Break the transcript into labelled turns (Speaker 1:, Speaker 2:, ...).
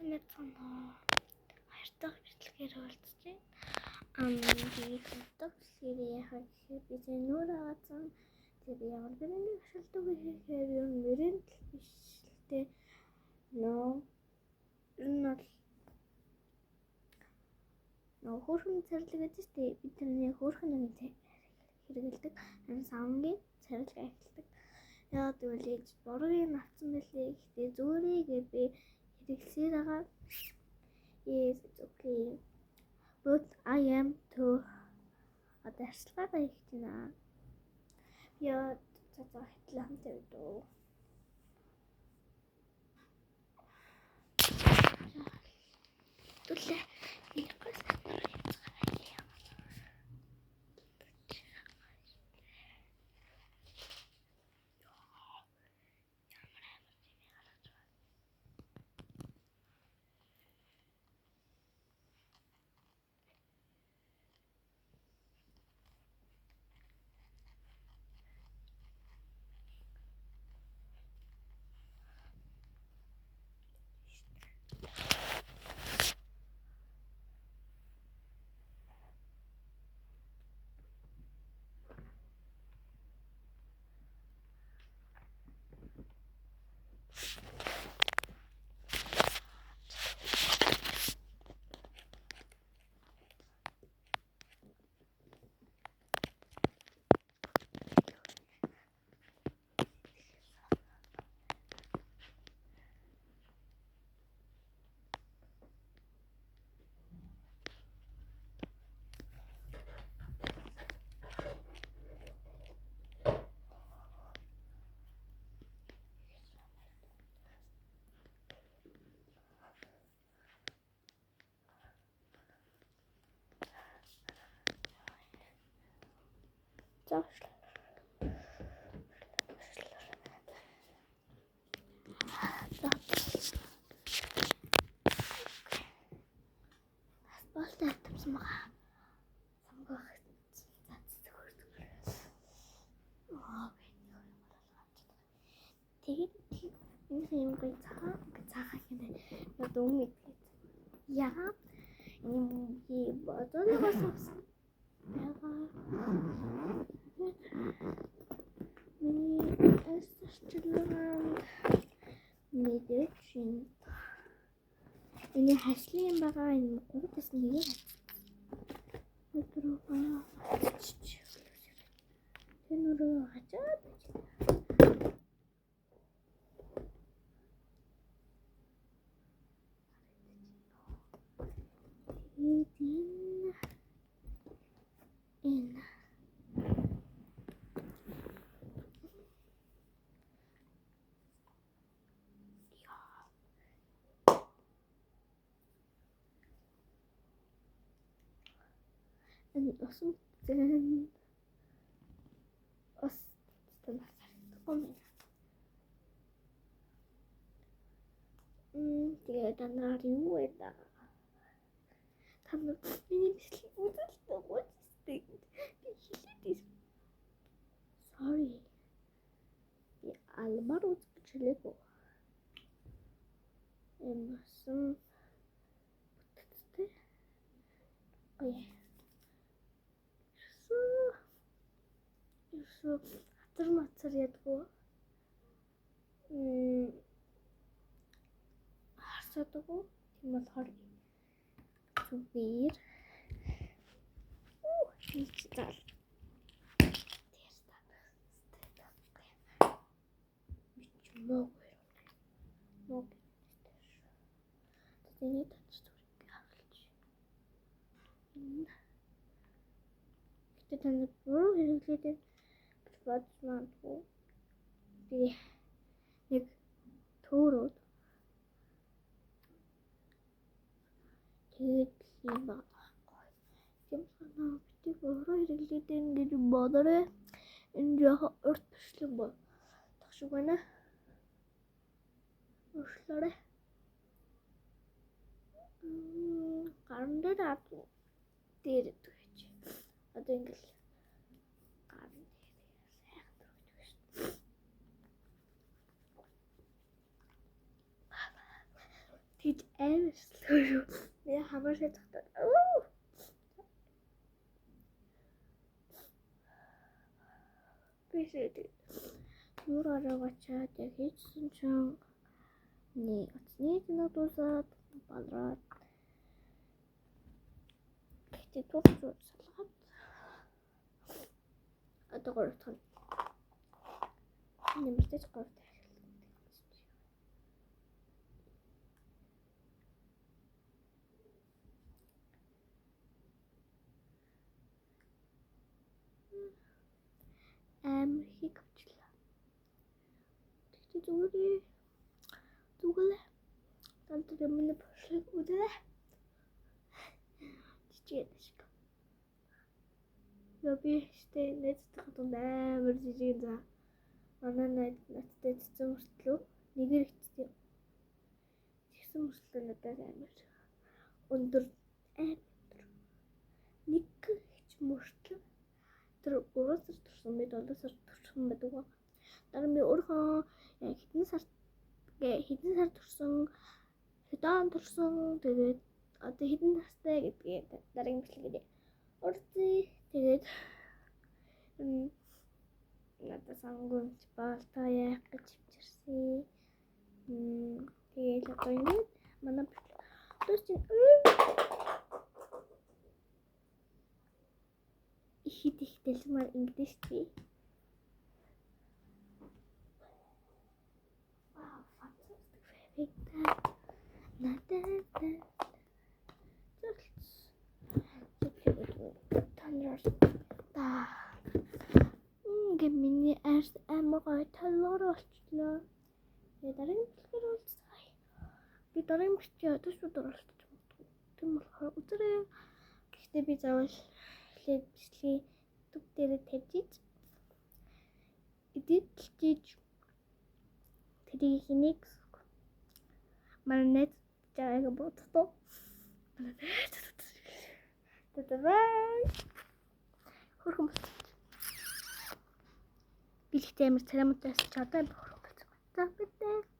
Speaker 1: Сайн байцгаана уу? Хоёр дахь бичлэгээр уулзж байна. Тэгээд хоёр дахь бичлэгээр яхаа гэхээр би зэн нүүр аваацсан. Тэгээд би ямар брэндийг ашигладаг вэ гэхээр ер нь брэнд л биш л дээ. Нөө ер нь бол нөгөө хөөрхөн царилэг гэдэг чинь би тэрний хөөрхөн нүрийн хэрэгэлдэг. Харин савнгийн царилэг ашигладаг. Яагаад гэвэл ээж бурууг авсан байлээ. Гэхдээ зүгээрээ гэж би хэрэглэсээр байгаа. Yes, it's okay. But I am too одоо арчилгаагаа хийх гэж байна. Яа за за хэтлээ хамт явдуу. Түлээ. Нэг гас явцгаая. Ямар амар чимээ гаргаж байна. За За. Бас болтой атамсан байгаа. Самгах за зүгээр зүгээр. Аа би нэг юм болгоод. Тэгээд энэ юм гоё цагаан цагаан гэнэ. Надад өм мэдээ. Яа. Энэ би бодоогоос авсан. Яа. Миний арчилгаанд мэдээж энэ миний хаслын юм байгаа энэ гуравтаас нэг нүдрөө тэр нүрөө хачаад тэгээд энэ энэ энэ усан зэн ус танаас харагдахгүй юм. Тэгээд танаар юу вэ да? Та нар миний бичлэг үзэлтэй гүйцэтгэв. Би хэлээд байсан. Sorry. Би алмар үзэх гэж хэлээгүй. Энэ усан бүтцтэй. Гоё. Ерөөсөө хатар мацар ядгүй. Харсадаггүй. Тийм болохоор зүгээр. Хийж зал. Тэр та. Бич мог. Мог. Тэний тач зүрх харуулж. Энэ. Гэтэ танд буруу хэрэглээд байна гэж бодож магадгүй. Би нэг төөрөөд тэгээд юм байгаа байхгүй. Тийм санаа бити буруу хэрэглээд байна гэж бодорой. Энэ жоохон урт бичлэг болох шиг байна. Уучлаарай. Гаран дээр ад дээр гэж. Одоо ингээл гаран дээр сайхан төрөж шүү дээ. Тэгж амар шүү. Би хамар шиг тогтоод. Би шийдэг. Нүүр ороо очиад яг хийжсэн чинь миний утасны зэнэг дуусаад балраад гэхдээ түүх салгаад одоо 3 дахь нэмэртэйч 3 дахь амар их авчлаа. Тэгтээ зүгээр зүгээр танд миний бичлэг үзээрэй. Жижиг шиг. Яа би штэ найзтайгаа дунд амар жижиг за. Манай найз надтай цэцэн мөртлөө нэгээр ихтэй. Тэгсэн мөртлөө надад амар өндөр амар өндөр. Нэг хич мөртлөө тэр 3 сар төрсөн би 7 сар төрсөн байдаг ба. Дараа нь би өөрийнхөө хэдэн сар хэдэн сар төрсөн, хэдэн он төрсөн, тэгээд одоо хэдэн настай гэдгийг дараагийн бичлэгээр орцъё. Тэгээд надад сангуумч болтоо яах гэж хичэрсэн. Тэгээд одоо ингэж манай бичлэг одоо чинь ихэд их дэлмаар ингэдэж штий. Wow, fantastic perfect. Надад та ингээ миний арьс амар гоё толгоор болчлоо. Тэгээ дараагийн бичлэгээр уулзцгаая. Би дараагийн бичлэгээ одоо шууд оруулах магадгүй. Тийм болохоор үзээрэй. Гэхдээ би заавал эхлээд бичлэгийг YouTube дээр тавьж иж эдитэлж тэрийг хийнэ гэсэн үг. Манай найз жаагаа боддоо. Манай найз. Бай. Хөрхөн болсон. Би ихтэй амар царамтай ч одоо амар хөрхөн болсон. За битээ.